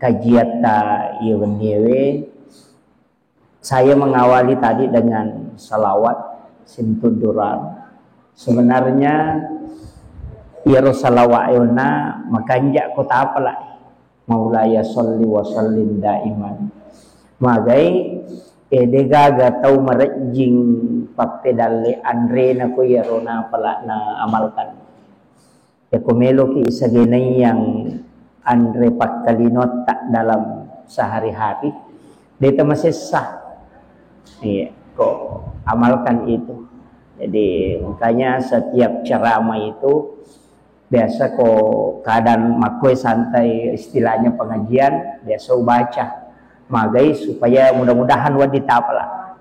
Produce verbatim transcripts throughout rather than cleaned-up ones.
kajiatta iya wenniewe, saya mengawali tadi dengan salawat sintuduran. Sebenarnya iyaro salawat eonna makanja ko tapala. Maulaya sholli wa sallim daiman. Magai, eh, de gaga tau marejjing pappedalle anrena ko iyaro napala na amalkan. Yako meloki sagenai yang anre pakkalinotta dalam sehari-hari, de tamasessa. Iya, ko amalkan itu. Jadi makanya setiap ceramah itu biasa ko keadaan makkoe santai, istilahnya pengajian, biasa ubaca magai supaya mudah-mudahan wedding tapala.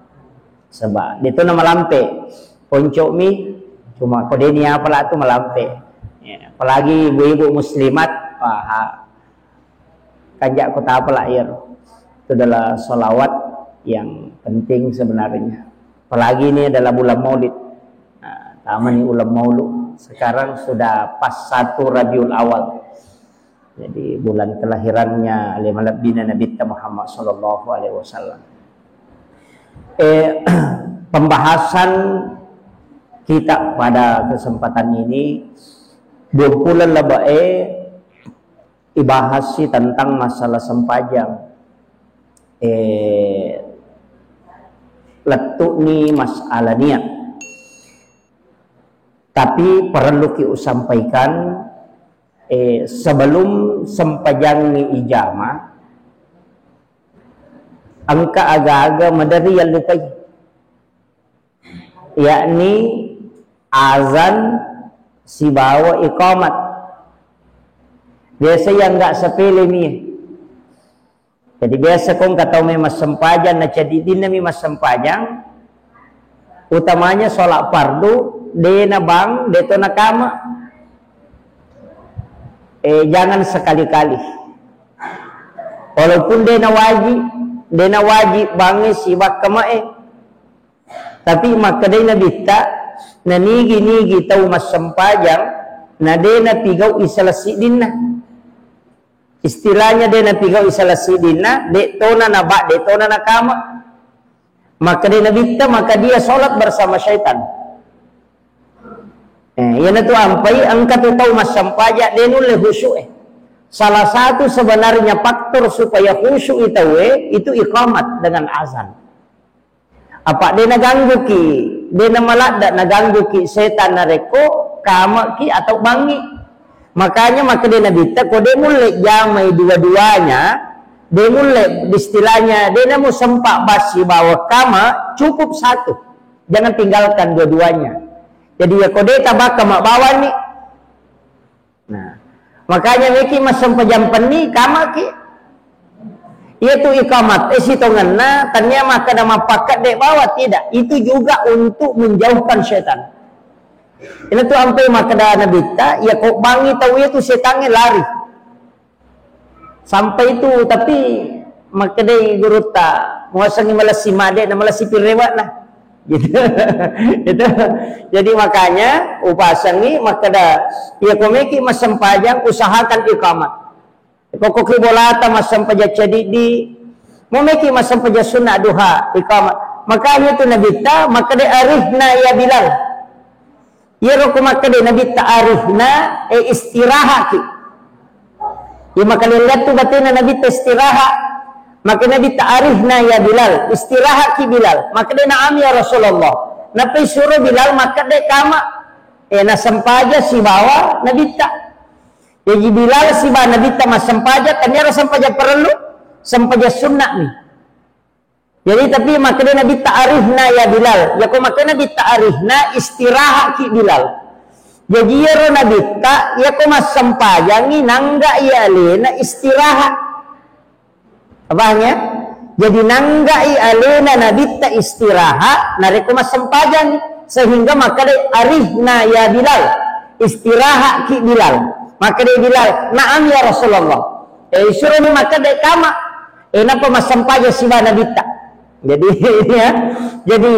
Sebab itu nama lampe. Poncomi cuma ko deni apala tu malampe. Ya, apalagi ibu-ibu muslimat, wah, kanja ko tapala iyaro. Itu adalah salawat yang penting sebenarnya. Apalagi ini adalah bulan Maulid. Nah, tamani bulan Maulud. Sekarang sudah pas satu Rabiul Awal. Jadi bulan kelahirannya ale malebbina Nabitta Muhammad sallallahu alaihi wasallam. Eh, pembahasan kita pada kesempatan ini dua puluh lebih ibahasi tentang masalah sempajang. Eh, lettu'ni masalah niat. Tapi perlu ki usampaikan, eh, sebelum sempajangngi ijama, engka aga-aga maderri yallupai, yakni azan sibawa iqamat. Biasa yang nggak sepele mi. Jadi biasa ko engka tau mai massempajang, na ceddiddinna mi massempajang, utamanya sholat fardu, de na bang, de to nakama. Eh, jangan sekali-kali. Walaupun de na wajib, de na wajib bangngi sibawa kamae. Tapi makkedai Nabitta, na nigi-nigi tau massempajang, na de na pigau isala siddinna. Istilahnya de na pigau isala siddinna, de tona na ba, de tona na kama. Makkedai Nabitta, maka dia sholat bersama syaitan. Eh, iyanatu ampai engka tu tau massempajang de nulle khusyuk e. Salah satu sebenarnya faktor supaya khusyuk i tau e, itu iqamat dengan azan. Apa de nagangguki, de namaladda nagangguki setan narekko kamaki atau bangngi. Makanya makkeda Nabitta, ko de mulle jamai dua-duanya, de mulle istilahnya de namu sempat basi bawa kama, cukup satu. Jangan tinggalkan dua-duanya. Jadi ya ko de tabakka mabbawani. Nah, makanya meki massempajang penni kamaki. Iyatu iqamat e sitongenna, tania makkeda mappakkedde bawa, tidak. Itu juga untuk menjauhkan setan. Ina tu ampai makkeda Nabitta, ya ko bangngi tau iyatu setangnge lari. Sampai itu, tapi makkedai gurutta, muasengi malessi made na malessi pirewakna. Gitu. Gitu. Jadi makanya upasengi makkeda, ya ko meki massempajang usahakan iqamat. Ko koki bolata massempajang cadiddi, mo meki massempajang sunna duha, iqamat. Makanya itu Nabitta makkeda, "Arihna ya Bilal." Iyaro ko makkeda Nabitta arihna, e, istirahaki. Iya makalelleang tu batena Nabitta istirahat. Maka Nabitta arihna ya Bilal, istirahaki Bilal. Makkeda na'am ya Rasulullah. Napai suro Bilal makkeda kama, e, nasempaja sibawa Nabitta. Jadi Bilal siba Nabitta massempajang, kan iyaro sempajang parellu, sempajang sunnah ni. Jadi tapi makkeda Nabitta arihna ya Bilal. Yako makkeda Nabitta arihna, istirahaki Bilal. Jadi iyaro Nabitta, yako massempajangi nangga iya alena istirahat. Paham ya? Jadi nanggai alena Nabitta istirahat, narekko massempajang, sehingga makkeda arihna ya Bilal, istirahaki Bilal. Makkeda Bilal, "Na'am ya Rasulullah." E, suroni makkeda kama. E, napa massempajang siba Nabitta. Jadi ya, jadi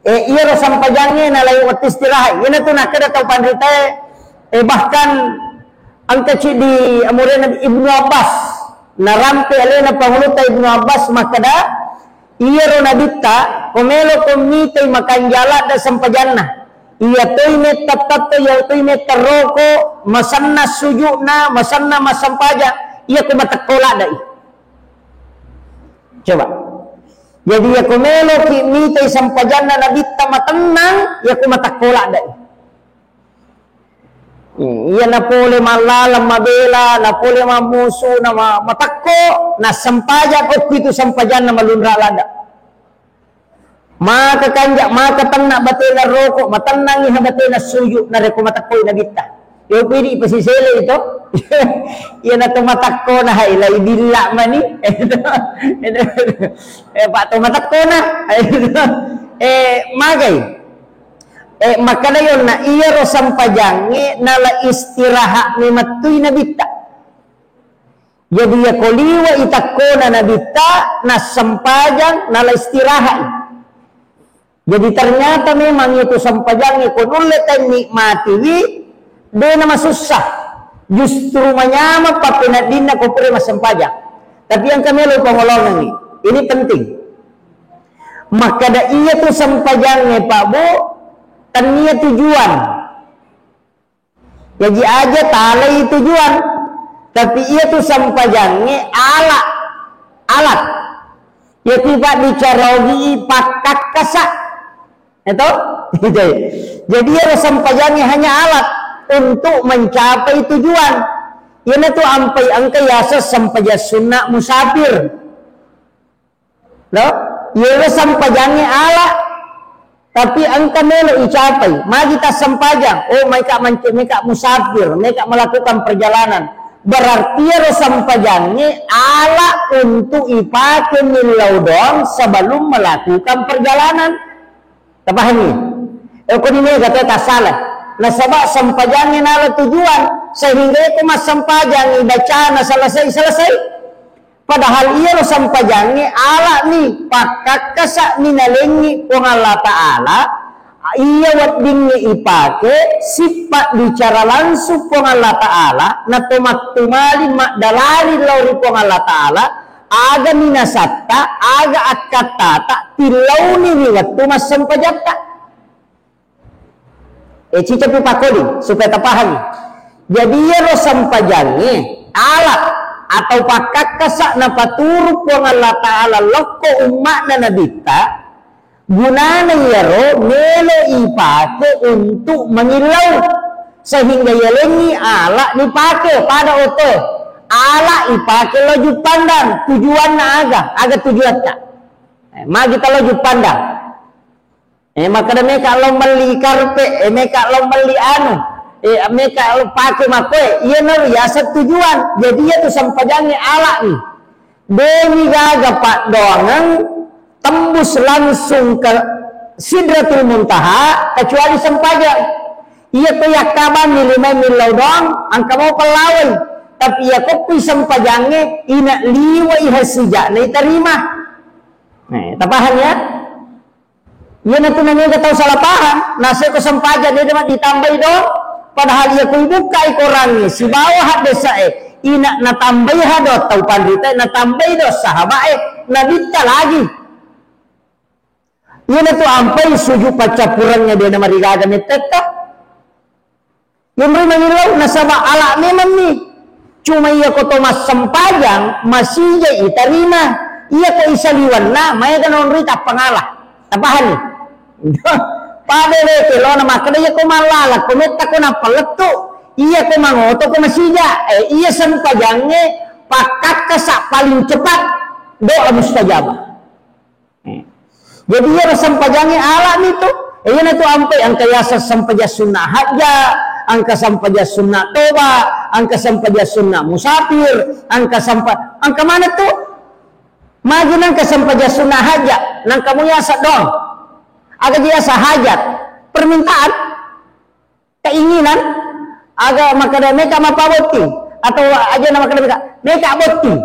Eh, iyaro sampajangnge nalai wettu istirahat. Iyanatu nakkeda tau panritae, eh, bahkan engka ciddi amurena Ibnu Abbas. Narampe alena Pangulutta Ibnu Abbas makkeda, iyaro Nabitta, ko meloko mitai makanja ladde sempajanna. Iya toi metta tatto, iya toi metta roko, masenna sujukna, masenna massempajang, iya ko matekko ladde i. Coba. Jadi, iya ko meloki mitai sempajanna Nabitta matennang, iya ko matekko ladde i. Hmm, iya napole mallaleng mabela, napole mammusu, na ma-, matekko, na sempajang, okki tu sempajanna malunra ladde. Maka kanja, maka tenna batena roko, matennangi ha batena suju, narekko matekkoi Nabitta. Yo pidi pasisele itu. Iya na to matekkona hai lai billa mani. Eh, Pak to matekkona. Eh, magai. Eh, makkeda yonna iyaro sempajangnge nala istirahat memettui Nabitta. Jadi, iya ko liwe i takkona Nabitta, nassempajang, nala istirahat. Jadi, ternyata memang itu sempajangnge ko nulle tennikmatiwi, de namasussa. Justru manyameng pappeneddinna ko pura massempajang. Tapi engka melo pangolongengngi. Ini penting. Makkeda iya tu sempajangnge, Pak Bu, tennia tujuan. Jaji aja talai tujuan, tapi iya tu sempajangnge ala, alat. Iya tu Pak bicara ogi pakkakkasa. Itu? Jadi, iyaro sempajangnge hanya alat untuk mencapai tujuan. Iyana tu ampai engka yaseng sempajang sunna musafir. Lo, iyaro sempajangnge ala, tapi engka melo icapai. Magi tassempajang, oh, maika mance-, maika musafir, maika melakukan perjalanan. Berarti iyaro sempajangnge ala untuk ipake millau doang sebelum melakukan perjalanan. Tapahangi? Eh, ko ni mega to tassala. Nasaba sempajangnge nala tujuan, sehingga ko massempajang ibacana selesai-selesai. Padahal iyaro sempajangnge ala'mi, pakkakkasa'mi nalengngi Puang Allah Ta'ala, iya weddingnge ipake sippa bicara langsung Puang Allah Ta'ala, nato mattumali maddalali lao ri Puang Allah Ta'ala, aga minasatta, aga akkattata, tillauni ri wettu massempajatta. Eh, ciceng pi pakkodi, supaya tapahangi. Jadi, iyaro sempajangnge, alat atau pakkakkasa napaturu Puang Allah Ta'ala lokko umma'na Nabitta, gunana iyaro melo ipake untuk mangillau, sehingga yalengngi ala nipake pada otoe. Ala ipake lo Juppandang, tujuanna aga? Aga tujuatta? Eh, magi talo Juppandang? Eh, makkeda meka lao melli karpe, eh, meka lao melli anu, eh, meka lao pake makkoe, iyanaro yaseng tujuan. Jadi, iya tu sempajangnge ala'mi. Demi gaga paddoangeng tembus langsung ke Sidratul Muntaha, kecuali sempajang. Iya ko yakkabanni limae millau doang, engka mau pellawai. Tapi iya ko kui sempajangnge, ina liwai hasija'na itarima. Eh, tapahang ya? Iyanatu namega tau salah paham, naseko sempajang de' de'ma ditambai do, padahal iya ko ibukkai korangnge sibawa haddesa'e, ina natambai ha do tau panritae, natambai do sahaba'e, nabitta lagi. Iyanatu ampai sujud paccappurengnge de' namarigaga mettetta. Yonroi mangillau nasaba' ala' memammi. Cuma iya ko to massempajang, masija itarima. Iya ko isaliwenna, maega naonroi tappangala. Tapahanni? Pada weke lona makkeda iya ko mallala, ko metta ko nappalettu. Iya ko mangoto ko masija. Eh, iya sempajangnge pakkakkasa paling cepat doa mustajabah. Hmm. Jadi, iyaro sempajangnge ala'mi tu. Eh, iyanatu ampai engka yaseng sempajang sunna hajja, engka sempajang sunna toba, engka sempajang sunna musafir, engka sempa-, engka mana tu? Magi nengka sempajang sunna hajja, nengka mu yaseng doang. Aga ji yaseng hajat? Permintaan. Keinginan, aga makkeda meka mapabotting, atau aja na makkeda meka, meka botting.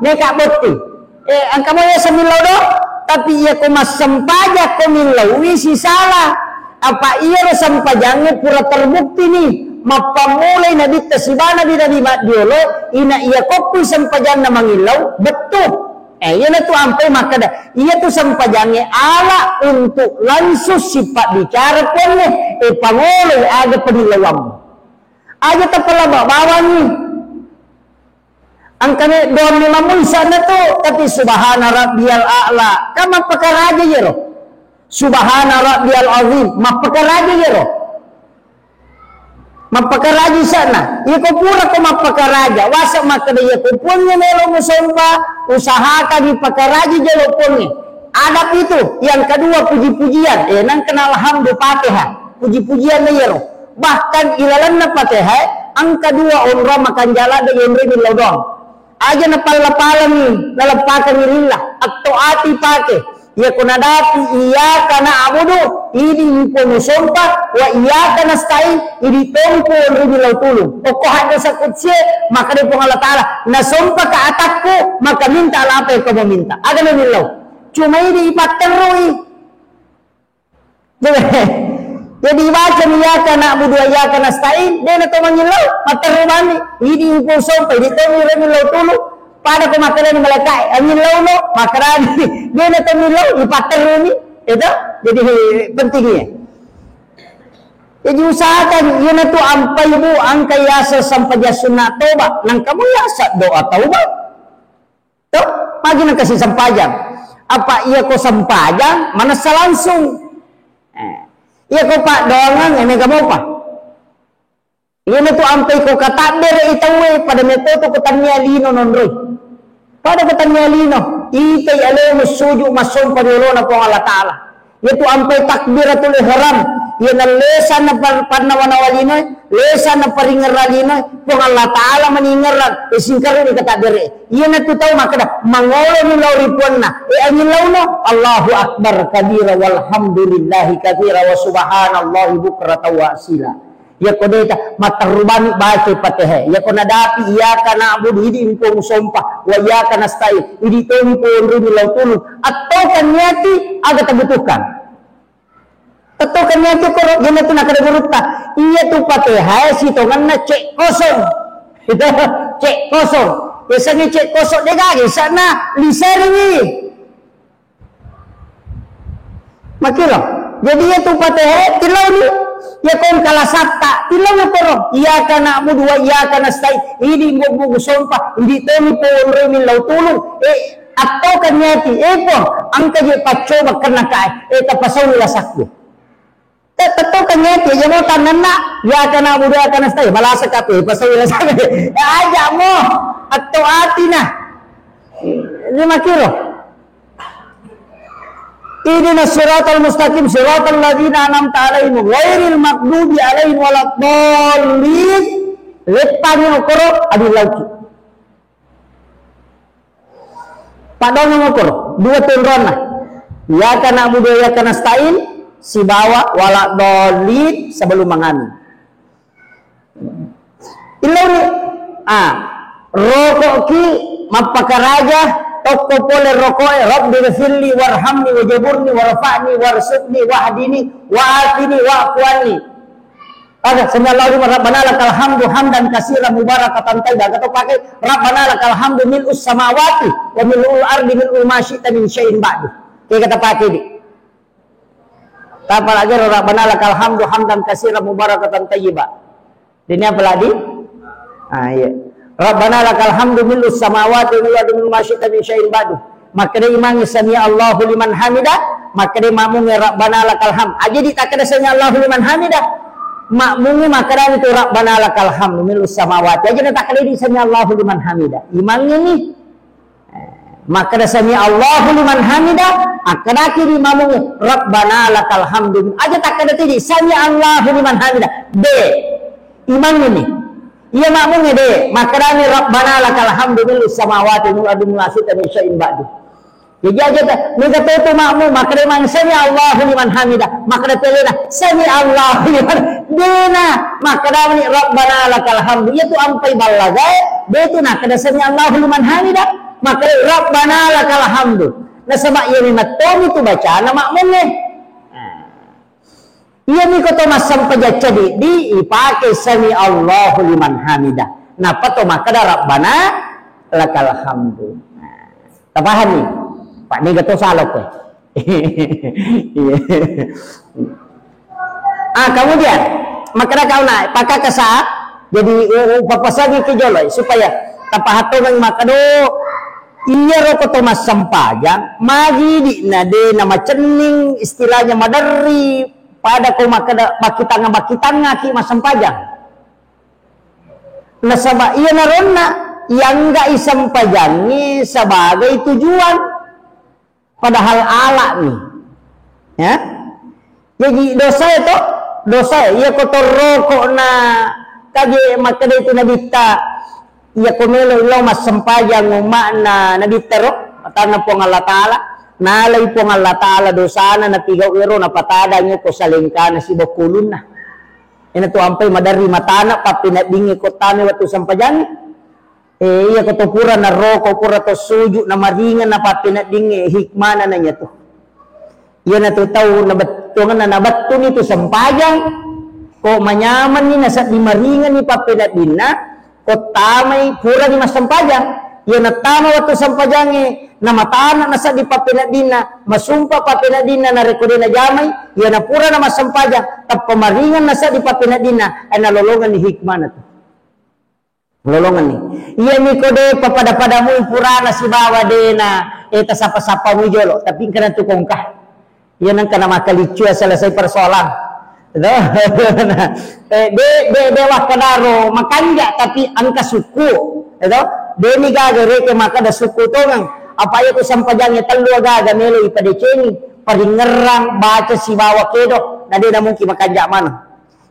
Meka botting. Eh, engka mo iya semillau do, tapi iya ko massempajang ko millaui sisala. Apa iyaro sempajangnge pura terbukti ni, Mappammulai nabitta siba nabi-nabi maddiolo, ina iya kokkui sempajanna mangillau, bettu. Eh, iyanatu ampai makkeda, iyatu sempajangnge ala untuk langsung sipabbicara Puangnge, eh, pangoloi aga pangillauammu. Aja tapalaba bawangngi. Engkami doang memang muisa'na tu, tapi subhana rabbiyal a'la, kan mappakaraja iyaro. Subhana rabbiyal azim, mappakaraja iyaro. Mappakaraja isa'na. Iyako pura ko mappakaraja, wasa makkeda iyako Puangnge melo musompa, usahakangi pakaraji jolo Puangnge. Adab itu. Yang kedua, puji-pujian. Eh, nang kena alhamdu Fatihah. Puji-pujian iyaro. Bahkan ilalanna Fatihah, engka dua onrong makanjala de onrong millau doang. Aja napalla-pallangi, naleppakengngi lillah, atto ati pake. Iyako nadapi iyyaka na'budu, idi mupo musompa, wa iyyaka nasta'in, idi tompo onrimi lau tulung. Okko hadis qudsi, makkeda Puang Allah Ta'ala, nasompaka atakku, maka minta apa yang kamu minta. Aga na millau. Cuma idi ipatterrui. Jadi, jadi baca iyyaka na'budu wa iyyaka nasta'in, de na to mangillau, matterru bani. Idi upo sompa, idi to mi remi lau tulu. Pada ko makkedani malaika, angillau no, makkedani. De na to millau, ipatterru ni. Itu, jadi pentingnya. Jadi usahakan, iyanatu ampai bu, engka yaseng sempajang sunna toba, nang kamu yaseng doa taubat. Tuh, magi nakasi sempajang. Apa iya ko sempajang, manessa langsung. Eh, iya ko paddoangeng, eh, mega mopa. Iyanatu ampai ko katabbere i tauwe, pada metto tu ko tannia lino nonroi. Pada ko tannia lino, itai alemu suju massompa ri olona Puang Allah Ta'ala. Iyatu ampai takbiratul ihram, iyana lesanna par-, pannawa-nawa linoe, lesanna paringerra linoe, Puang Allah Ta'ala maningerrang, e, singkaruni katabbere. Iyanatu tau makkeda, mangolo mi lao ri puanna, e, angillauno, Allahu Akbar kabira walhamdulillahi kabira wa subhanallahi bukratan wa asila. Iyako deta, matterru bani baca Fatihah. Iyako nadapi, iyyaka na'budu, idi mupo musompa, wa iyyaka nasta'in, idi to mupo onrimi lau tulung. Attokan niati, aga tabutuhkan. Attokan niati koro, iyanatu nakada gurutta. Iyatu Fatihah sitongenna cek kosong. Cek kosong. Biasanya cek kosong de gaga, isana lisariwi. Makiro. Jadi iyatu Fatihah, tilauni. Iya kong kalasatta, tilauni koro. Iyyaka na'budu wa iyyaka nasta'in. Idi mupo musompa, idi to mupo onrimi lau tulung. Eh, attokan niati. Eh, Puang, engka je paccoba kenna kae. Eh, tapasauni lasakku. Te-, tettokan niati, aja mo tannanna, iyyaka na'budu wa iyyaka nasta'in, malasa kape, pasau ila sabe. Ya, aja mo, atto atina. Ini makiro. Ihdinas siratal mustaqim, siratal ladzina an'amta 'alaihim, ghairil maghdubi 'alaihim waladdallin. Leppangi okoro, adi lauki. Paddoangeng okoro, dua tenronna. Iyyaka na'budu wa iyyaka nasta'in, sibawa waladdallin sebelum mangamin. Illauni, ah, roko'ki mappakaraja, tokko pole roko'e, Rabbi ghfirli warhamni wajaburni warfa'ni warzuqni wahdini wa'afini wa'fu anni. Aga, sami Allahu liman, Rabbana lakal hamdu hamdan katsiran mubarakatan thayyiban. Aga to pakai, Rabbana lakal hamdu mil'us samawati wa mil'ul ardi mil'u ma syi'ta min syai'in ba'du. Kega ta pakai di. Tapalagi Rabbana lakal hamdu hamdan katsiran mubarakatan thayyiban. Dini apa lagi? Ah, iya. Rabbana lakal hamdu mil'us samawati wa mil'u ardi mil'u ma syi'ta min syai'in ba'du. Makkeda imangnge sami Allahu liman hamida, makkeda makmungnge Rabbana lakal hamd. Aja di takkeda sami Allahu liman hamida. Makmungnge makkeda itu Rabbana lakal hamdu mil'us samawati. Aja na takkeda di sami Allahu liman hamida. Imangnge ni. Eh, makkeda sami Allahu liman hamida, akkedaki di makmungnge Rabbana lakal hamdu. Aja takkeda tidi sami Allahu liman hamida. De. Imangnge ni. Iya makmungnge de, makkedani Rabbana lakal hamdu mil'us samawati wa mil'u ardi mil'u ma syi'ta min syai'in ba'du. Jadi aja ta, mega toto makmung, makkeda mang sami Allahu liman hamida, makkeda telena, sami Allahu liman, dena, makkeda mani Rabbana lakal hamdu, iyatu ampai ballagae, de tu nakkeda sami Allahu liman hamida, makkeda Rabbana lakal hamdu. Nasaba iya memang tomi tu bacana makmungnge. Nah. Iyami ko to massempajang ceddi, ipake sami Allahu liman hamida. Nappa to makkeda Rabbana lakal hamdu. Nah, tapahanni? Pak, niga to salah kowe. Iya. Ah, kemudian, makkeda kauna, pakakasa, jadi u-, u-, papasangi ki jolo, supaya tapahattongang makkeda, iyaro ko to massempajang, magi di'na de na macenning, istilahnya maderri, pada ko makkeda, bakkitangnga-, bakkitangngaki massempajang. Nasaba iyanaronna, iangga'i sempajangnge sebagai tujuan. Padahal ala'mi. Ya. Jadi dosa itu, dosa iya ko torroko na kaje makkeda itu nabitta, iya ko melo lao massempajang umma'na nabitta ro, matanna Puang Allah Ta'ala, nalai Puang Allah Ta'ala dosana napigau ero napatadang ko salengkana sibawa kulunna. Ina tu ampai maderri matana pappeneddingnge ko tame wettu sempajangnge. Eh, iya ko to pura naroko, pura to suju, namaringeng na pappeneddingnge, hikmana nanya tu. Iyana tu tau nabettuanna nabettuni tu sempajang, ko manyamanni nasedding maringenni pappeneddinna, ko tamai purani massempajang. Iyana tama wettu sempajangnge, namatana nasedding pappeneddinna, masumpa pappeneddinna narekko de najamai, iyana pura namassempajang, tappa maringeng nasedding pappeneddinna, eh, nalolongenni hikmana tu. Lolongenni. Iyami ko de papada-pada mui purana sibawa dena, eh, tasapa-sapa mui jolo, tapi engka natu kongka. Iya nengka na makkaliccu selesai persoalan. Gitu. Eh, de, de, de wakkedaro makanja, tapi engka suku. Gitu. Deni gaga reke makkeda suku tongeng. Apa iya ku sempajangnge tellu gaga melo ipadecengi. Paringerrang, baca sibawa kedo. Na de na mungkin makanja maneng.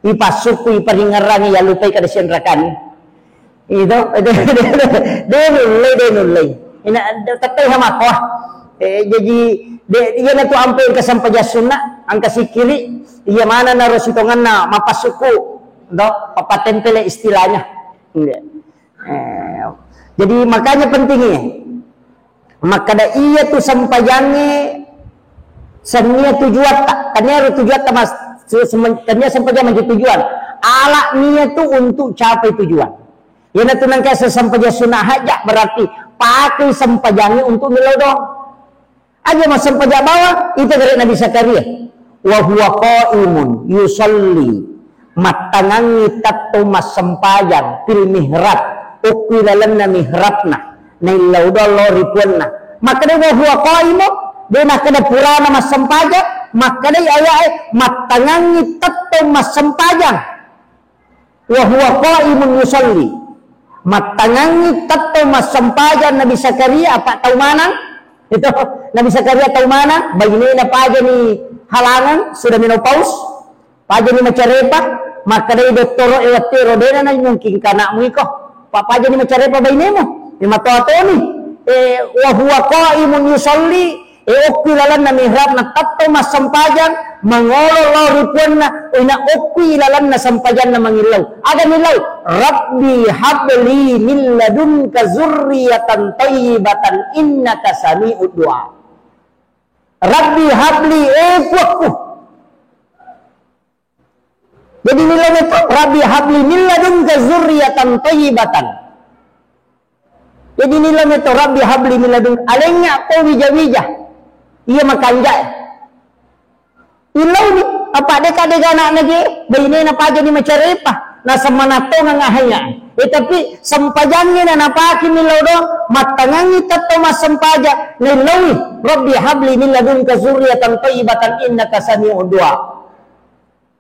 Ipassukku, iparingerrangi, yallupai kada sianrakanni. Itu, de nullei, de nullei. Ina, tettai hamakko. Eh, jadi, de, iya natu ampe engka sempajang sunna, engka sikiri, iya mana naro sitonganna mapassukku, do, papatempele istilahnya. Iya. Eh, jadi makanya pentingnya. Makkeda iya tu sempajangnge sennia tujuatta, tania ro tujuatta mas-, se-, sem-, tania sempajang maju tujuan. Ala nia tu untuk capai tujuan. Iyana tu nengka sesempajang sunat hajat berarti pakai sempajangnge untuk millau doang. Aja massempajang bawang, ita gare Nabi Zakaria. Wa huwa qaimun yusalli, mattangangngi tettong massempajang, fil mihrab, okko lalenna mihrabna, naillau doang lao ri puanna. Makkeda wa huwa qaimun, de nakkeda purana massempajang, makkedai ayae mattangangngi tettong massempajang. Wa huwa qaimun yusalli. Mattangangngi tettong massempajang Nabi Zakaria, apa tau manang? Itu Nabi Zakaria tau manang, bainena pajani halangang, sudah menopause, pajani macarepa, makkedai dottoro e wettu ero dena na mungkin kanakmu iko. Pa-, pajani macarepa bainemu, mematoa toni. Eh, wa huwa qaimun yusalli, E, okki lalenna mihrabna, tettong massempajang, mangolo lao ri puanna, ina okki lalenna sempajanna mangillau. Aga millau? Rabbi habli min ladunka zurriyatan thayyibatan innaka sami'ud du'a. Rabbi habli, e Puakku. Jadi millau meto, Rabbi habli min ladunka zurriyatan thayyibatan. Jadi millau meto, Rabbi habli min ladunka, alengnga ko wija-wija. Iya makanjae. Illauni, apa deka dega anakna je, bainena pajani macarepa, nasemmanattongang ahaya. Eh, tapi sempajangnge na napake millau doang, mattangangngi tettong massempajang, naillaui, Rabbi habli min ladunka zurriyatan thayyibatan innaka sami'ud du'a.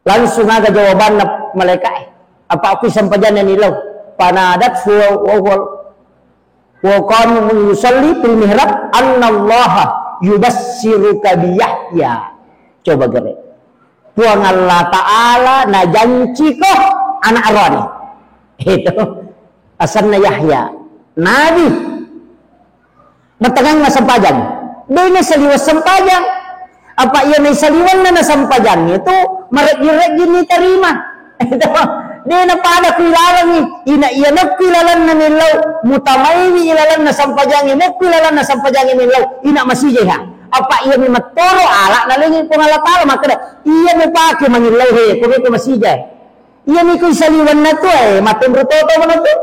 Langsung aga jawabanna malaika'e. Apa aku sempajanna nilau. Fanadat huwa, wa huwa, wa qaimun yusalli fil mihrab, annallaha yubassiruka bi Yahya. Coba gere. Puang Allah Ta'ala najanciko anak roani. Itu. Asanna Yahya. Nabi. Mattangang massempajang. De nasaliweng sempajang. Apa iya naisaliwenna na sempajang itu, marejjing-rejjing nitarima. Itu. De napada ku ilalengi. Ina iya nokku ilalenna millau, mutamaiwi ilalenna sempajangi, mokku ilalenna sempajangi millau, ina masijaiha. Apa iya mi mattoro ala nalengi Puang Allah Taala makkeda, iya mi pake mangillau he, ko meko masija. Iya mi ku saliwanna tu, eh, matunru toto mana tu.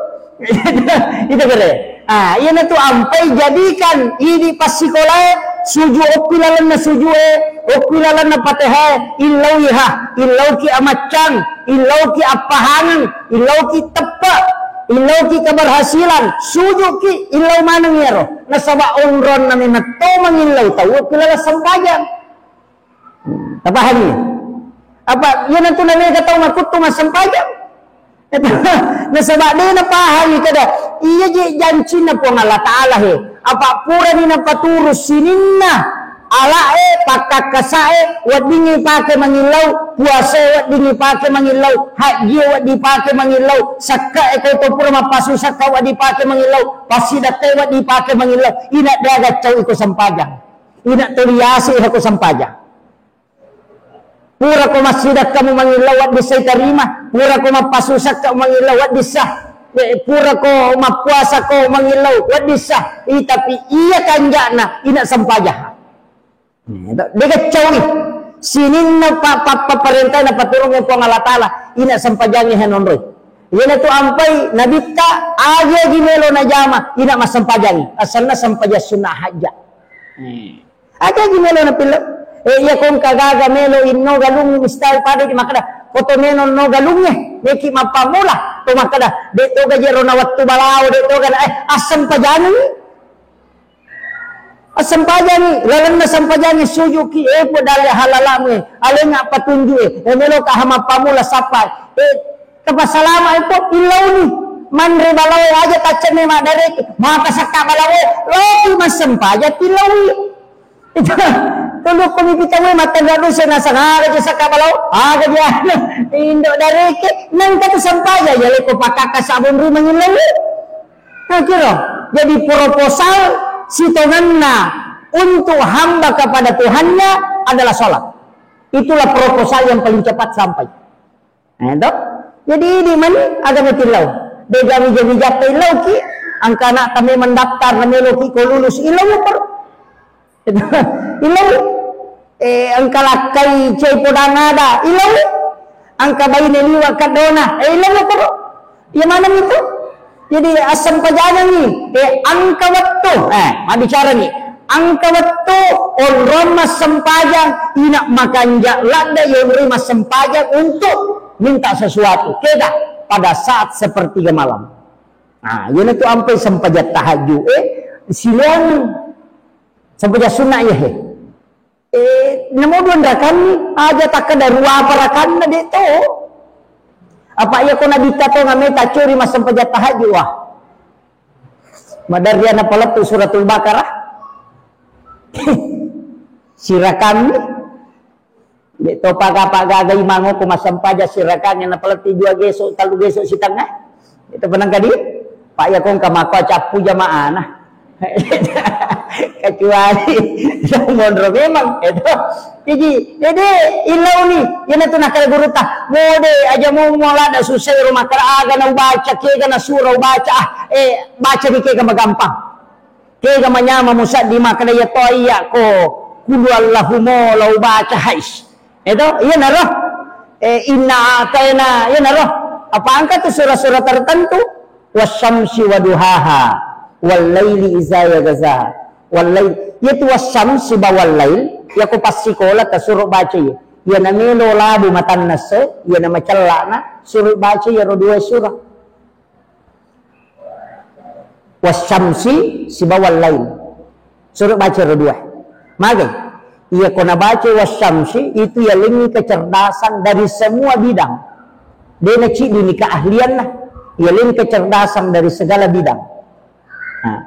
Itu kere. Ah, iya na tu ampai jadikan idi passikolae suju okki lalenna sujue, okki lalenna Fatihah, illau iha, illau ki amaccang, illau ki appahangeng, illau ki teppe, illau ki keberhasilan, suju ki illau maneng iyaro. Nasaba onronna memang to mangillau tau okki laleng sempajang. Tapahangi? Apa iya na tu namega tau makuttu massempajang? Nasaba de napahangi kada iya je jancinna Puang Allah Taala he. Apa purani napaturu sininna alae, pakkakkasae, weddingngi pake mangillau, puasae weddingngi pake mangillau, hajjie wedding pake mangillau, sakkae kau to pura mappasu sakka wedding pake mangillau, passidakkae wedding pake mangillau, ina de gaccau iko sempajang, ina to liase iko sempajang. Pura ko massidakkamu mangillau wedding sa itarima, pura ko mappasusakka mangillau wedding sa, eh, pura ko mappuasa ko mangillau wedding sa, i, tapi iya kanja'na ina sempajang. Dega cawi sininna pa-, pa-, paparentana paturungnge Puang Allah Taala, ina sempajangnge hanonroi. Iyana tu ampai nabitta, agi-agi melo najama, ina massempajangngi. Asanna sempajang sunnah hajja. Aja ji melo napillau. Eh, iya kongka gaga melo inno galung mistai pada di makkeda. Koto meno no galungnge, meki mappammula. To makkeda, de to gaji rona wettu balao, de to gana, eh, assempajangi. Assempajangi, lalenna sempajangi sujuki, eh, po dalle halalamu, eh, alenga patunju, eh, eh, melo kaha mappammula sappa. Eh, Tapassalama iko, illauni. Manre balaoe aja taccenne maddareke. Maka sakka balaoe, loki massempajang tillaui. Itu, tulukku mi pitawe mattenra duse nasang aga je sakka balao, aga je anu, indo dareke, nengka tu sempajang, ya leko pakakka sabun rumah ngillau. Nah, kira. Jadi proposal sitonganna untuk hamba kepada Tuhannya adalah sholat. Itulah proposal yang paling cepat sampai. Eh, to? Jadi idi mani aga metillau. De gawi-gawi jatta illauki, angka anakta memang daftar na meloki ko lulus, illau koro. Illau. Eh, angka lakkai cai podang ada, illau. Angka baine liwa kaddona, eh, illau koro. Iya maneng itu. Jadi assempajangengngi, eh, angka wettu, eh, mabbicarani, angka wettu onrong massempajang, ina makanja ladde yonroi massempajang untuk minta sesuatu. Kega pada saat sepertiga malam. Nah, iyana tu ampai sempajang tahajud, eh, sileang sempajang sunnah iya he. Eh, namo dua rakanni, aja takkeda ruapa rakanna, de to. Apa iya ko nabitta to ngame taccuri massempajang tahajud, wah. Madarriana palettu suratul Baqarah. Sirakanni. De to paga-paga imang ko massempajang sirakanni na palettu dua geso, tellu geso sitengnga. Itu penang kadi, Pak, ya kong kamako cappu jamaana. Kecuali yang monro memang itu. Jadi, jadi illauni, iyana tu nakkeda gurutta, mode aja mu mulada susah rumah kara aga na ubaca, kega na surah ubaca, ah, eh, baca di kega magampang. Kega manyama musaddi makkeda ya to iya ko kulu Allahu mo la ubaca hais. Eto, iyanaro. Eh, inna a'taina, iyanaro. Apa angka tu surah-surah tertentu? Wasyamsi waduhaha, wallaili iza yaghsha. Wallail, yaitu wasyamsi ba wallail, yako passikola tasuro baca iya. Iyana melo labu matanna se, iyana macellana, suro baca iyaro dua surah. Wasyamsi sibawa lain. Suruh baca ro dua. Magai? Iya ko nabaca wasyamsi itu yalengi kecerdasan dari semua bidang. Dena cidi ni keahlianna. Yalengi kecerdasan dari segala bidang. Nah,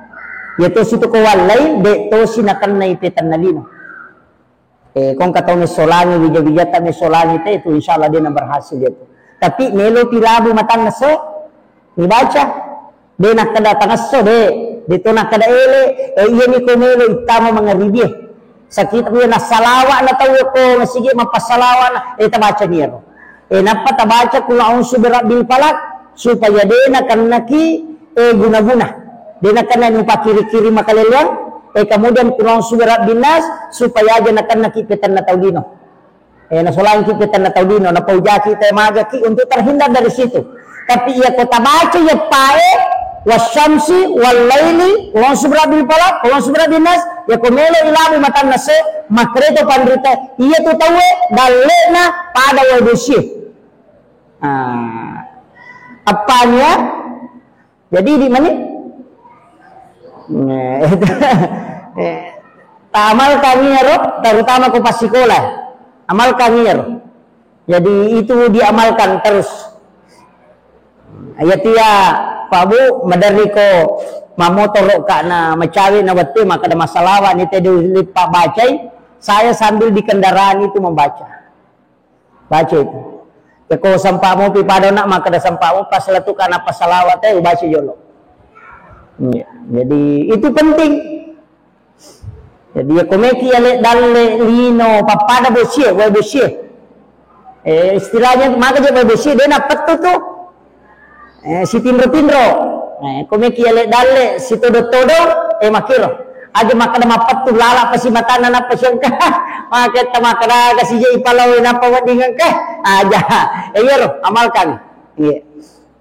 iya tosi tu ko wallai, de tosi nakennai petanna lino. Eh, kong katau messolangi, wija-wijatta messolangi te itu, insya Allah de na berhasil itu. Tapi melo pi labu matanna se, nibaca. De nakkeda tangesso, de, de to nakkeda ele, eh, iya ni ko melo ittama mangaribie. Sakita iya nassalawa na tau ko masigi mappassalawa'na, eh, tabaca ni ero. Eh, nappa tabaca kul a'udzu birabbil falaq, supaya de nakennaki, eh, guna-guna. De nakenna nupakiri-kiri makaleleang, Eh, kemudian qul a'udzu birabbinas, supaya aja nakennaki petenna tau lino. Eh, nasolangki petenna tau lino, napaujaki te magaki untuk terhindar dari situ. Tapi iya ko tabaca iya pae, wasyamsi, wallaili, qul a'udzu birabbil falaq, qul a'udzu birabbin nas, iya ko melo ilabu matanna se, makreto panrita, iya tu tauwe dallena pada wae bosie. Ah, appania? Jadi di mana? Eh, eh, ta amalkan iyaro, terutama ko pas sikola. Amalkan iyaro. Jadi itu diamalkan terus. Iya tia, Pak Bu, maderri ko mamotoro ka na macawe na wette, maka ada masalah ni tadi lipat bacai. Saya sambil di kendaraan itu membaca. Baca itu. Ya ko sempa mopi pada nak, maka ada sempa mopi pas latu kana pas salawat, eh, baca jolo. Iya. Jadi itu penting. Jadi ya komeki ya le dalle lino pappada bosie, wae bosie. Eh, istilahnya maka je wae bosie, dia nak petu tuh. Eh, sitinro-tinro. Eh, komeki ale dalle, sitodo-todo, eh, makiro. Aja makkeda mappettu lala pasi matanna nappa siengka. Maketta makkeda aga sije ipalawe nappa weddingengka. Aja. Eh, iyaro, amalkan. Iya.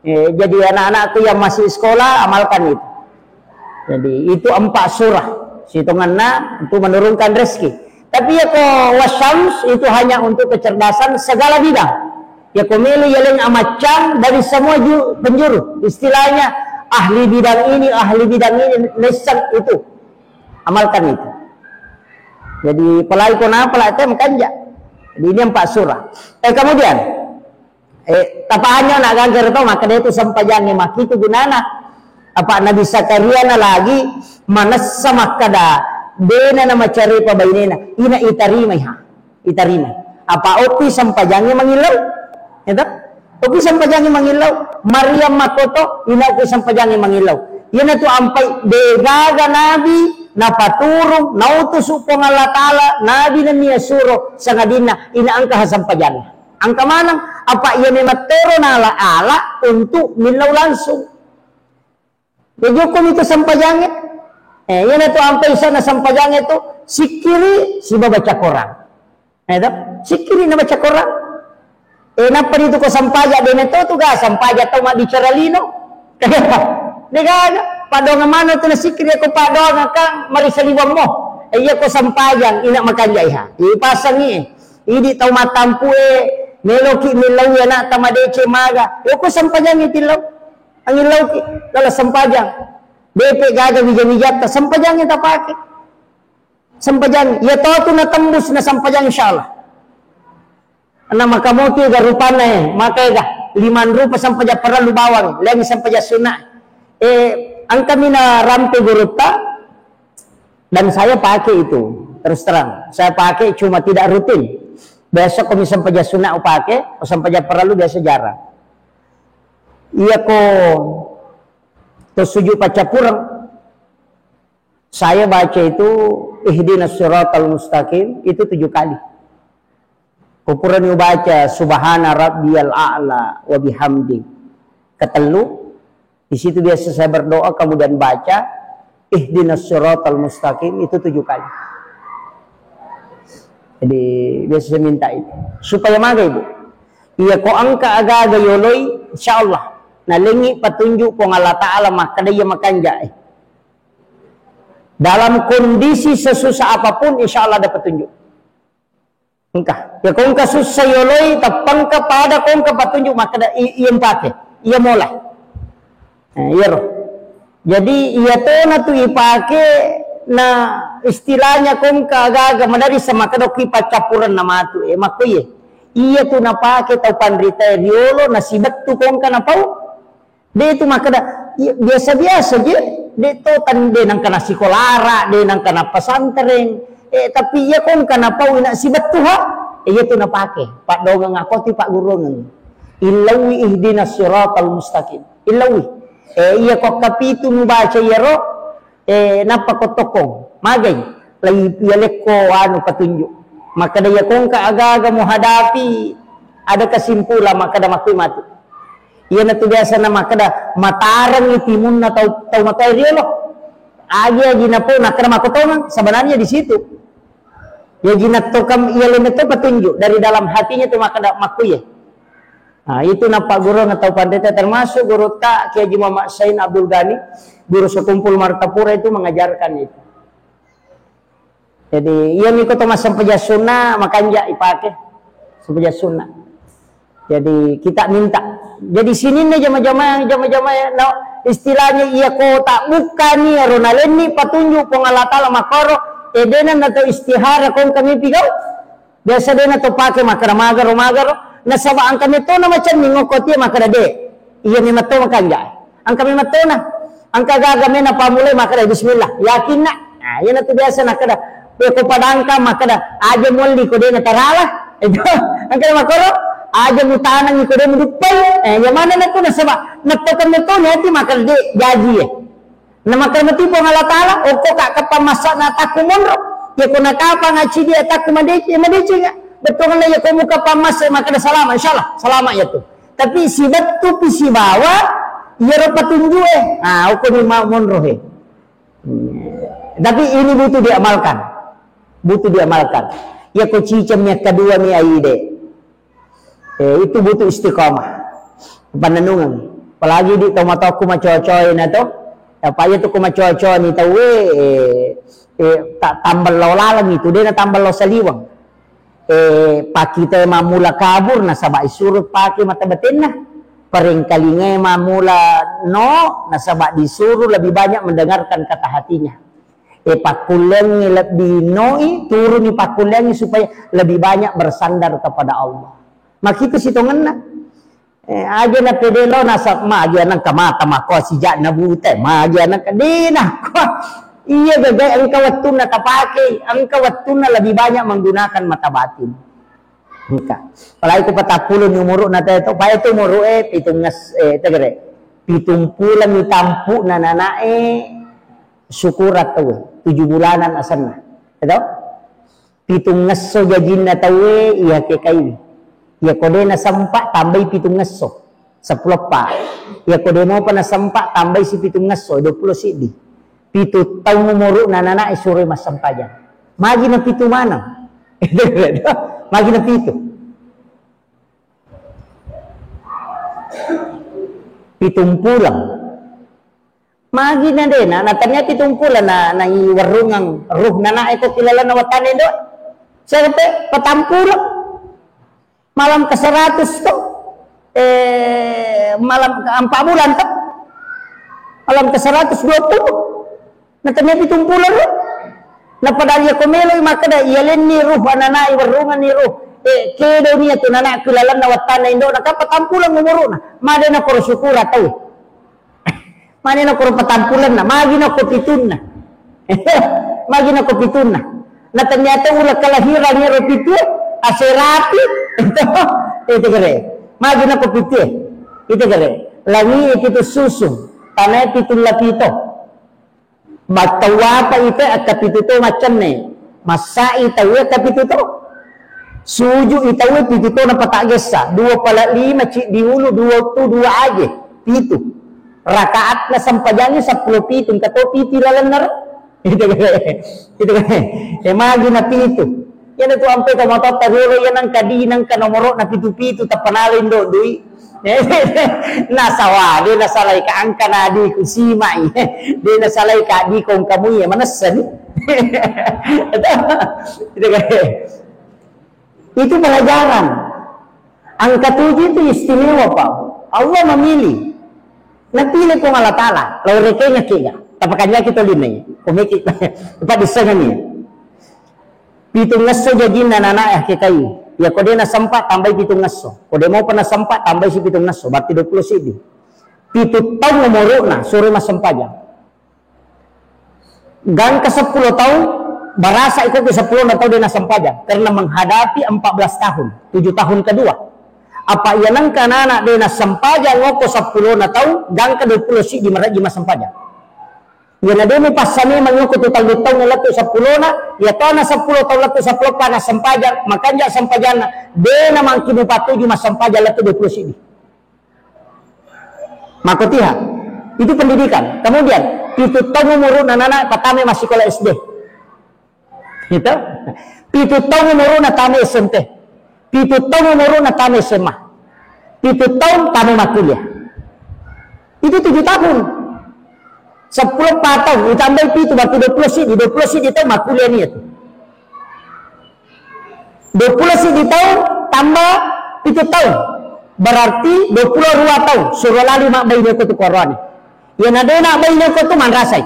Eh, jadi anak-anakku yang masih sekolah, amalkan itu. Jadi itu empat surah. Sitonganna untuk menurunkan rezeki. Tapi ya ko wasyams itu hanya untuk kecerdasan segala bidang. Ya ko melo yaleng amaccang dari semua ju-, penjuru. Istilahnya ahli bidang ini, ahli bidang ini, lesson itu. Amalkan itu. Jadi pelai ko napa la tem kanja. Jadi ini empat surah. Eh, kemudian, eh, tapahannya nak gangker to, maka dia itu sempajangi makitu gunana. Apa Nabi Zakaria na lagi manessa makkada dena na macarepa bainena. Ina itarimai ha. Itarima. Apa opi sempajangnge mangillau? Ya toh? Opi sempajangnge mangillau. Maryam makkoto, ina opi sempajangnge mangillau. Iyanatu ampai degaga nabi napaturung, nautusu Puang Allah Ta'ala, nabi nennia suro, sangadinna ina engka ha sempajangnge. Engka maneng, apa iya memang tero nala ala untuk millau langsung. Ya, jokkomi tu sempajangnge. Eh, iyanatu ampai isana sempajangnge tu, sikkiri siba baca Quran. Eh, to? Sikkiri na baca Quran. Eh, nappa ditu ko sempaja, de meto tu ga sempaja tau mabbicara lino. Degaga. Paddoangeng mano tu na sikkiri ko paddoangeng kan marisa liwammo. Eh, iya ko sempajang, ina makanjai ha. Ipasangi. Idi tau matampu e, meloki millau anak tamadece maga. Yoko sempajangi tillau. Angillauki, lala sempajang. Depe gaga wija-wijatta, sempajangnge tapake. Sempajang, iya to tu natembus na sempajang insyaallah. Na makamoki ga rupanna e, maka ega liman rupa sempajang parellu bawang, lain sempajang sunna. Eh, engkami na rampe gurutta, dan saya pakai itu, terus terang. Saya pakai cuma tidak rutin. Biasa ko mi sempajang sunna upake, ko sempajang parellu biasa jarang. Iya ko to sujud paccappureng, saya baca itu ihdinas siratal mustaqim itu tujuh kali. Ko purani ubaca subhana rabbiyal a'la wa bihamdi ketellu, di situ biasa saya berdoa kemudian baca ihdinas siratal mustaqim itu tujuh kali. Jadi biasa saya minta itu supaya maga ibu. Iya ko engka aga-aga yoloi, insyaallah nalengi petunjuk Puang Allah Ta'ala makkeda iya makanja e. Dalam kondisi sesusah apapun, insyaallah ada petunjuk. Engka. Ya ko engka sussa yoloi, teppengka pada ko engka petunjuk makkeda i-, iya mpake, iya mola. Eh, iyaro. Jadi iya tona tu ipake na istilahnya ko engka aga-aga madari sama kedo ki paccappureng na matu. Eh, makko iye. Iya tu napake tau panrita riolo nasibettu ko engka napau. De tu makkeda, "Iya, biasa-biasa je, de to tan de nangka nasikolara, de nangka nappasantereng." Eh, tapi iya ko engka napau ina sibettu ha, eh, iya tu napake. Paddongeng akoti pagguruangeng. Illaui ihdinas siratal mustaqim. Illaui. Eh, iya ko kapitu mubaca iyaro, eh, nappa ko tokkong. Magai. Lai iya lekko anu petunjuk. Makkeda iya ko engka aga-aga muhadapi ada kesimpulan makkeda makkui matu. Iyanatu biasana makkeda, matarengngi timunna tau, tau matoa riolo. Agi-agi napo nakkeda makkotongeng, sebenarnya di situ. Ya, jinattokam iya lenne to petunjuk dari dalam hatinya tu makkeda makkuye. Nah, itu nappagurung atau pandeta, termasuk guru ta Kiai Haji Muhammad Sain Abdul Ghani, guru sekumpul Martapura itu mengajarkan itu. Jadi, iya niko to massempajang sunna, makanja ipake. Sempajang sunna. Jadi, kita minta. Jadi, sininna jama-jama, jama-jama, no, istilahnya iya ko tak bukkani ero nalenni patunjuk Puang Allah Taala makkoro, eh, dena na to istihara kong kami pigau. Biasa dena to pake makkeda magaro, magaro. Nasaba engka metona macenning okko tie makkeda de. Iya memang to makanja. Engka memang tona. Engka gaga mena pamulai makkeda bismillah. Yakinna. Nah, iya natu biasa nakkeda. Iya ko padangka makkeda aja mualli ko dena tarala. Itu. Engka makkoro aja mutanangi ko dena muduppai. Eh, iya mana natu nasaba. Nattokeng metona ati makkeda de jaji ya. Na makkeda mati Puang Allah Taala, okko ka kapang massana takku monro. Ya ko nakapang acidi takku madeceng, ya madeceng ya. Betul kan ya ko muka pammasse makkeda salama, insyaallah salama ya tu. Tapi sibettu pi sibawa, iya ro patunju eh. Ah, okko ni mau monro he. Hmm. Tapi ini butuh diamalkan. Butuh diamalkan. Ya ko ciceng yang kedua mi aide. Eh, itu butuh istiqomah. Pannennungeng. Apalagi di tomatoku macocoe na to. Apa iya tu ku macocoe ni tauwe, eh, eh, ta-, tambello laleng itu, dena tambello saliweng. Eh, pakita mammula kabur nasaba isuru pake mata batinna. Parengkalinga mammula no nasaba disuruh lebih banyak mendengarkan kata hatinya. Eh, pakkulleangngi lebbi noi, turuni pakkulleangngi supaya lebih banyak bersandar kepada Allah. Makitu sitongenna. Eh, aja na pede lo nasab magi anang kamata mako sijak na bute, magi anang kadina. Iya gagai engka wettunna tapake, engka wettunna lebih banyak menggunakan mata batin. Engka. Apalagi ku patappulo ni umuru na teto, pae tu umuru eh pitung nges-, eh, tegere. Pitung pulang ni tampu na nanae syukurat tau, tujuh bulanan asenna. Eto? Pitungngesso jajinna tauwe iya ke kaiwi. Iya ko de nasempa tambai pitungngesso, seppulo eppa. Iya ko de mopa nasempa tambai si pitungngesso, dua puluh siddi. Pitu taung umuru'na nanae suroi massempajang. Magi na pitu maneng. Magi na pitu. Pitung pulang. Magi na dena, na tania pitung pulang na, na iwerrungeng ruh nanae ko kilalanna wattana indo. Siapa? Patang pulang. Malam ke seratus to. Eh, malam ke empat bulan to. Malam ke seratus dua puluh. Na tania pitung pulang ruh. Na padahal iya ko meloi makkeda, iya lenni ruh, ananae werrungenni ruh. Eh, kedo nia tu nanaku lalenna wattana indo, na kappa tampuleng umuruna. Made na koro syukura tau. Mane na koro patampulenna, magi na ko pitunna. Magi na ko pitunna. Na ternyata ula kelahiran ero pitu, aserapi. Itu kere. Magi na ko pitu. Itu kere. Langi pitu susu, tanai pitu lapito. Battau apa ite akka pitu to maccenne. Massai tauwe akka pitu to. Suju i tauwe pitu to na pata gessa. Dua pala lima ciddi ulu, dua tu, dua aje. Pitu. Rakaatna sempajangi seppulo pitu, engka to pitu lalenna ro. Itu kan. Itu kan. Eh, magi na pitu. Iyana tu ampe to matotta riolo iya nangka di, nangka nomoro na pitu-pitu tappa nala indo dui. Nasawa, de nasalai ka angka na adiku simai. De nasalai ka adiko engka mui manessa ni. Itu kan. Itu pelajaran. Angka tujuh itu istimewa, Pak. Allah memilih. Napilih Puang Allah Ta'ala. Lau rekengaki ga. Tapakanjaki tolinai. Komeki. Pak disengani. Pitung ngesso jajinna nanae akkekai. Ya ko de nasempa tambai pitung ngesso. Ko de mopa nasempa tambai si pitung ngesso. Berarti dua puluh siddi. Pitu taung umuru'na, suro massempajang. Gangka seppulo taung, barasa iko ke seppulo na taung de nassempajang karena menghadapi empat belas tahun, tujuh tahun kedua. Apa iya nengka anak de nassempajang ngoko seppulo na taung, gangka dua puluh siddi marajji massempajang. Iya na de mupassa memang ngoko tu tallu taung lettu seppulo na, iya tona seppulo taung lettu seppulo pa nassempajang, makanja sempajanna, de na mangki mupatuju massempajang lettu dua puluh siddi. Makotiha. Itu pendidikan. Kemudian, Pitu taung umuru'na nana patama massikola S D. Gitu. Pitu taung umuru'na tama S M P. Pitu taung umuru'na tama S M A. Pitu taung tama makkuliah. Itu tujuh tahun. Seppulo empat taung, ditambai pitu, berarti dua puluh siddi, dua puluh siddi taung makkuliah ni itu. Dua puluh siddi taung tambah pitu taung, berarti dua puluh dua taung, suro lali mabbaine ko tu koroane. Iya na de' nabbaine ko tu manrasai.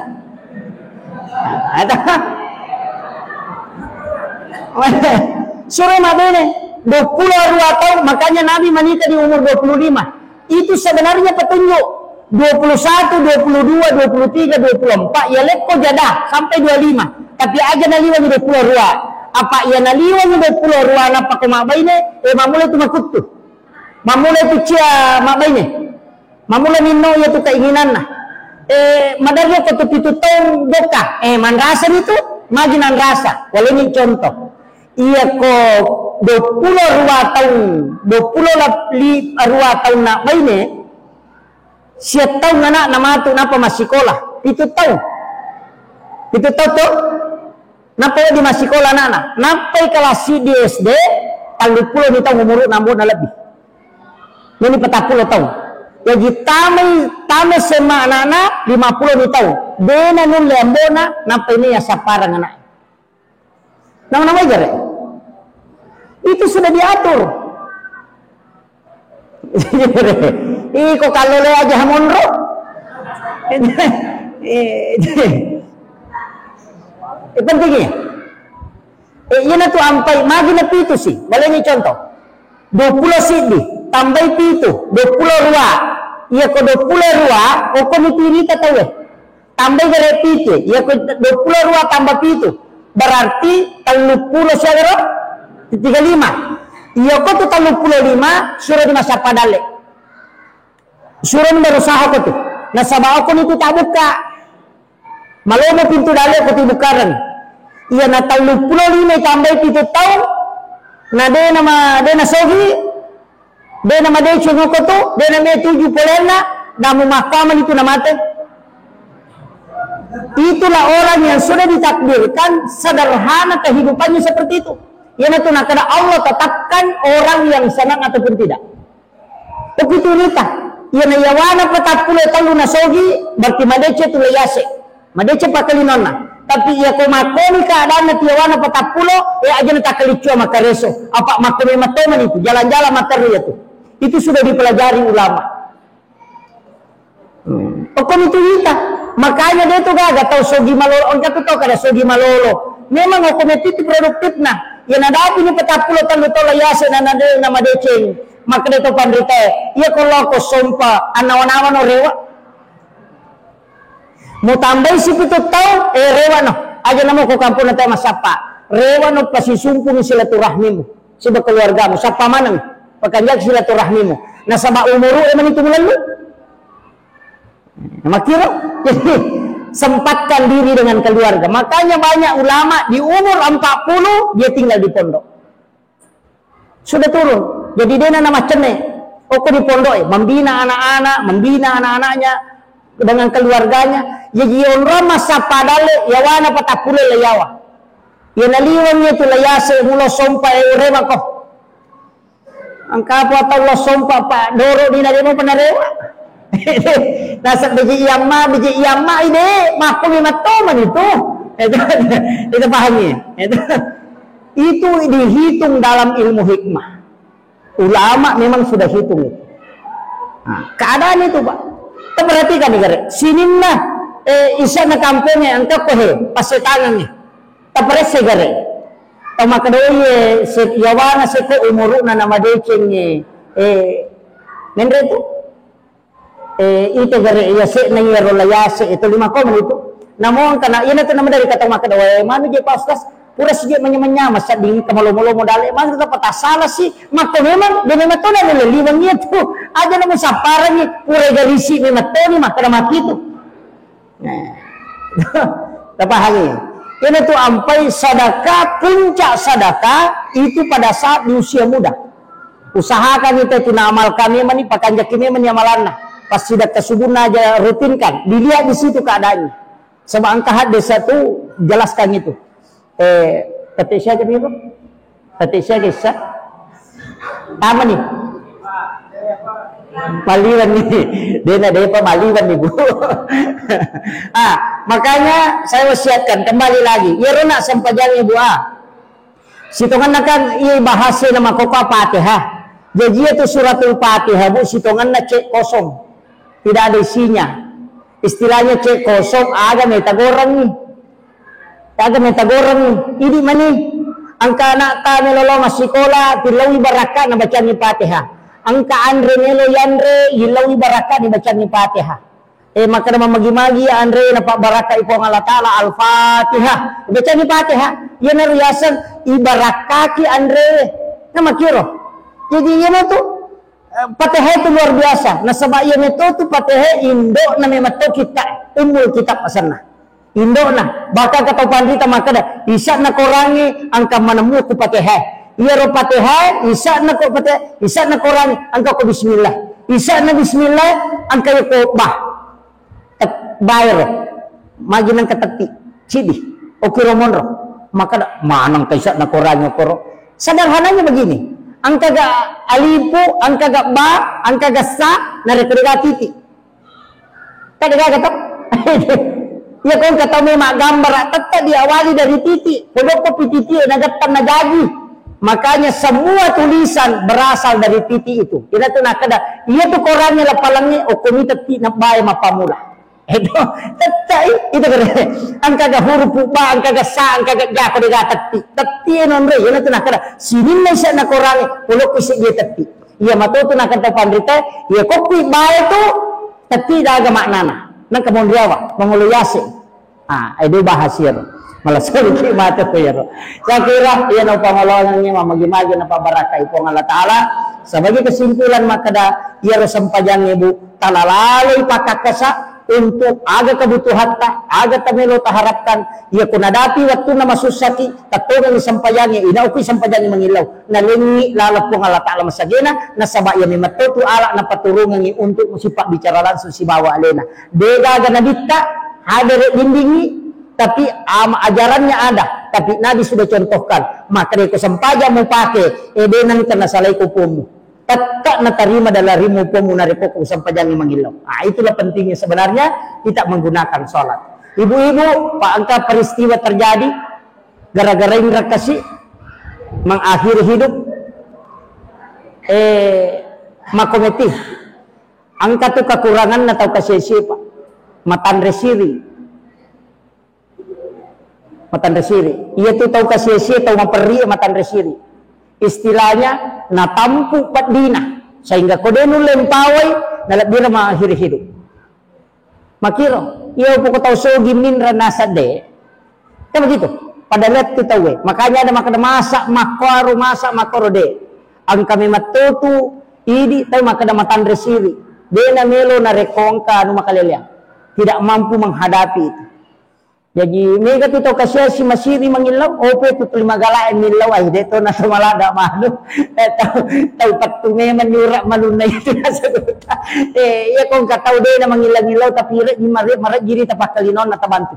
Suro mabbaine, dua puluh dua taung, makanya Nabi menikah di umur dua puluh lima. Itu sebenarnya petunjuk. Dua puluh satu, dua puluh dua, dua puluh tiga, dua puluh empat, ya lekko jada sampai dua lima. Tapi aja naliwani dua puluh dua. Apa iya naliwani dua puluh dua nappa ko mabbaine, eh, mamula tu makuttu. Mamula tu cia mabbaine. Mamula minno iya tu keinginanna. Eh, madarri ko tu pitu taung doka. Eh, manrasa ni tu, magi nanrasa. Waleni contoh. Iya ko dua puluh dua taung, dua puluh dua taung nabbaine, sia taung ana'na matu nappa massikola, pitu taung. Pitu taung to? Nappa wedding massikola ana'na. Nappai kelas siddi S D, talluppulo ni taung umuru'na ambo'na lebbi. Nani patappulo taung. Jaji tamai, tama S M A ana'na, lima pulo ni taung. De' nanulle ambo'na, nappai ni assappareng ana'e. Nama-nama gare. Itu sudah diatur. Iko kallolo aja monro. Eh, pentingnya. Eh, iya na tu ampai, magi na pitu si. Waleni contoh. Dua puluh siddi, tambai pitu, dua puluh dua. Iya ko dua puluh dua, okko ni pirita tauwe. Tambai gare pitu, iya ko dua puluh dua tambah pitu, berarti telluppulo siagaro? Tiga lima. Iya ko tu telluppulo lima, suro di massappa dalle. Suro ni berusaha ko tu. Nasaba okko ni tu tabukka. Malomo pintu dalle ko tibukareng. Iya na telluppulo lima tambai pitu taung, na de' nama, de' nasogi, de' namadeceng okko tu, de' name tuju polenna, namu mahkamah itu namate. Itulah orang yang sudah ditakdirkan sederhana kehidupannya seperti itu. Iyanatu nakada Allah tetapkan orang yang senang ataupun tidak. Okko tu nita, iyana yawana patappulo tellu nasogi, berarti madeceng tu layase. Madeceng pakkalinonna. Tapi iya ko makkoni keadaanna tiyawana patappulo, eh, aja na takkalicua makkareso. Apa makko memang tomani tu, jalan-jalan matteru ya tu. Itu sudah dipelajari ulama. Hmm. Okko mi tu wita. Makanya de' tu gaga tau sogi malolo. Engka tu tau kada sogi malolo. Memang okko mi tu produktifna. Iya nadapi ni patappulo tellu tau layase na, na, na madeceng. Makkeda to panrita, iya ko lao ko sompa, annawa-nawa no rewa. Mutambai sipitu tau, eh, rewa no. Aja namo ko kampung na tau massappa. Rewa no pasisumpungi silaturahmimu. Siba keluargamu. Sappa maneng. Pakanjaki silaturahmimu. Nasaba umuru e mani tu mulellu. Makkiro, jadi sempatkan diri dengan keluarga. Makanya banyak ulama di umur empat puluh dia tinggal di pondok. Sudah turun. Jadi de' na namacenne. Okko di pondok e, membina anak-anak, membina anak-anaknya dengan keluarganya. Jadi onrong massappa dalle, yawana patappulo le yawa. Ya naliweng itu layase mulo sompa e uremako. Engka apa tau lo sompa pa doro di nade mo penarewa. Nasab biji iyamma, biji iyamma ide, makko mi mattoman itu. Itu, itu pahami. Itu, itu dihitung dalam ilmu hikmah. Ulama memang sudah hitung itu. Nah, keadaan itu, Pak. Kita perhatikan nih, Gare. Sininna, eh, isana kampungnya engka ko he, pasetangan nih. Taparesse gare. Tau makkeda, "Oh, iye, se-, yawana seko umuru'na namadeceng, eh, eh, menre tu? Eh, ite gare, iya se'na iyaro layase, itu lima komen itu." Namo engka na, iyana tu namadari kata makkeda, "Wae, manu je, Pak Ustaz, pura si je manya-manya, masadding engka malomo-lomo dale, manu tu patasala si, makko memang, de memang tona lele liwang iya tu. Aja namu sapparangi, pura garisi memang toni, makkeda maki tu." Nah. Tapahangi. Ini tu ampai sedekah, puncak sedekah itu pada saat di usia muda. Usahakan itu, itu na amal kami mani, pakanjaki memang ni amalanna. Pas sidakka subuhna aja rutinkan, dilihat di situ keadaannya. Sebab engka hadis satu jelaskan itu. Eh, petik siaga ni, Bu? Petik siaga issa? Apa ni? Maliwan ni. Dena depa maliwan ni, Bu. Ah, makanya saya wasiatkan kembali lagi. Iyaro nak sempajang, Bu, ah. Sitongenna kan iya bahasa nama koko Fatihah. Jadi itu suratul Fatihah, Bu, sitongenna cek kosong. Tidak ada isinya. Istilahnya cek kosong, aga meta goreng ni. Aga meta goreng ni. Idi mani. Engka anak ta melo lo massikola, tilaui barakka na bacangi Fatihah. Engka anre melo yanre, ilaui barakka ni bacangi Fatihah. Eh, makkeda mamagi-magi anre na pabbarakkai Puang Allah Ta'ala, Al-Fatihah. Bacangi Fatihah. Iya naru yaseng ibarakkaki anre. Na makiro. Jadi iya tu, eh, Fatihah itu luar biasa. Nasaba iya meto tu Fatihah indo na memang to kita, Ummul Kitab asenna. Indokna, bahkan kata panrita makkeda, isa'na korangnge engka manemmu ku Fatihah. Iyaro Fatihah, isa'na ko Fatihah, isa'na korangnge engka ko bismillah. Isa'na bismillah, engka ko ba. Tet-, baero. Magi nengka tetti. Cidi. Okiro monro. Makkeda, maneng ka isa'na korangnge koro. Sederhananya begini. Engka ga alifu, engka ga ba, engka ga sa, narekko dega titi. Kan degaga to? Iya, ko engka tau memang maggambara, tetap diawali dari titik. Pokoknya titik na gattang na jaji. Makanya semua tulisan berasal dari titik itu. Ina tu nakkeda, iya tu korangnge lapalangnge, okko mi tetti na bae mappamula. Itu, tetap i-, itu kere. Engka ga huruf ba, engka ga sa, engka ga ja, ko dega tetti. Tetti e nonre, ina tu nakkeda, sininna isa'na korangnge, polokko isi dia tetti. Iya matotu nakkeda panrita, iya kokkui bae tu, Tapi daga maknana. Nengka monriawa, mangolo yase. Ah, edo bahas iyaro. Malah sedikit mate ko iyaro. Saya kira iya na pangolongannya mamagi-magi na pabarakai Puang Allah Ta'ala. Sebagai kesimpulan makkeda iyaro sempajangnge, Bu, talalaloi pakakkasa untuk aga kebutuhatta, aga tamelo taharapkan. Iya ko nadapi wattunna masussaki, tattongengi sempajangnge, inaukui sempajangnge mangillau. Nalengngi laleng Puang Allah Ta'ala masagena, nasaba iya memetto tu ala napaturungengi untuk sipabbicara langsung sibawa alena. Degaga nabitta, hadere bimbingi, tapi ama ajarannya ada, tapi Nabi sudah contohkan. Maka deko sempajang mupake, eh, denang kena salai kupummu. Tetap natarima dalam rimu upummu narekko ko sempajangi mangillau. Ah, itulah pentingnya sebenarnya kita menggunakan sholat. Ibu-ibu, Pak, engka peristiwa terjadi gara-gara inra kasi mengakhiri hidup, eh, makometi. Engka tu kekuranganna tau kasi-, siapa? Matanre siri. Matanre siri. Iya tu tau kasi-, tau maperri matanre siri. Istilahnya natampu peddina. Sehingga ko de nulle mpawai, nalebbira mengakhiri hidup. Makiro, iya poko tau sogi minra nasadde. Kan begitu. Pada lettu tauwe. Makanya ada makkeda masa makkoro, masa makkoro de. Engka memetto tu idi tau makkeda matanre siri. De namelo narekko engka anu makaleleang. Tidak mampu menghadapi itu. Jadi mega tu tau kasiasi masiri mangillau, ope tu tuli magala e millau, ai de to na to malada manu. Eh, tau, tau pettu memang nyurak manunna itu nasaba. Eh, iya ko engka tau de na mangillau-ngillau tapi re-, mare-, marejjiri tapakkalinonna tabantu.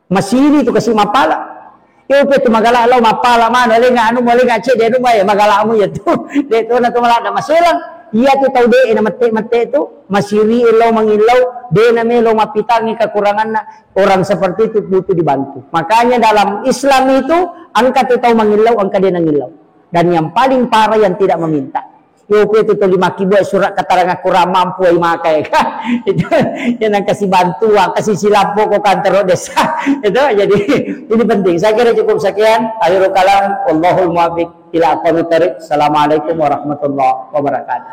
Masiri tu kasi mapala. Yo pe tu magala lao mapala mano, lenga anu mo, lenga cede anu mo, eh, magala mu ya tu. De to na to malada maselang. Iya tu tau de na mette-mette tu, masiri lao mangillau, de na melo mapitangi kekuranganna. Orang seperti itu butuh dibantu. Makanya dalam Islam itu engka tu tau mangillau, engka de nangillau. Dan yang paling parah yang tidak meminta. Yope tu tuli makkibua surat keterangan kurang mampu ai maka eka. Itu yang nang kasih bantuan, kasih silapo ko kantor desa. Itu jadi ini penting. Saya kira cukup sekian. Akhirul kalam, wallahul muwaffiq ila aqwamit thariq. Assalamualaikum warahmatullahi wabarakatuh.